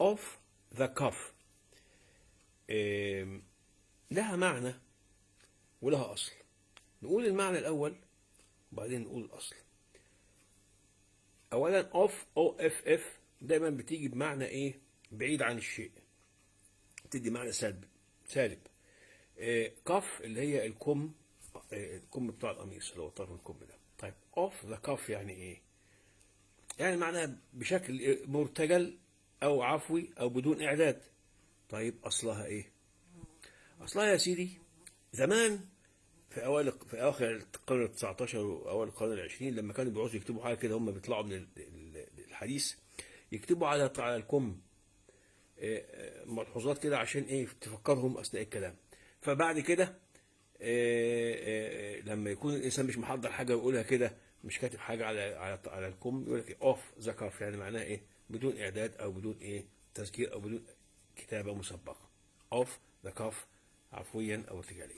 off the cuff لها معنى ولها اصل. نقول المعنى الاول وبعدين نقول الاصل. اولا off، O F F، دايما بتيجي بمعنى ايه؟ بعيد عن الشيء، تدي معنى سلب، سالب. Cuff اللي هي الكم، الكم بتاع القميص اللي هو طرف الكم ده. طيب، off the cuff يعني ايه؟ يعني معناها بشكل مرتجل او عفوي او بدون اعداد. طيب، اصلها ايه؟ اصلها يا سيدي زمان في اواخر القرن ال 19 واوائل القرن العشرين، لما كانوا بيعوزوا يكتبوا حاجة كده، هم بيطلعوا من الحديث، يكتبوا على الكم ملحوظات كده عشان ايه؟ تفكرهم اثناء الكلام. فبعد كده لما يكون الانسان مش محضر حاجة ويقولها كده، مش كاتب حاجة على الكم، يقول لك off the cuff، يعني معناها ايه؟ بدون اعداد او بدون ايه؟ تذكير او بدون كتابه مسبقه. off the cuff، عفويا او ارتجاليا.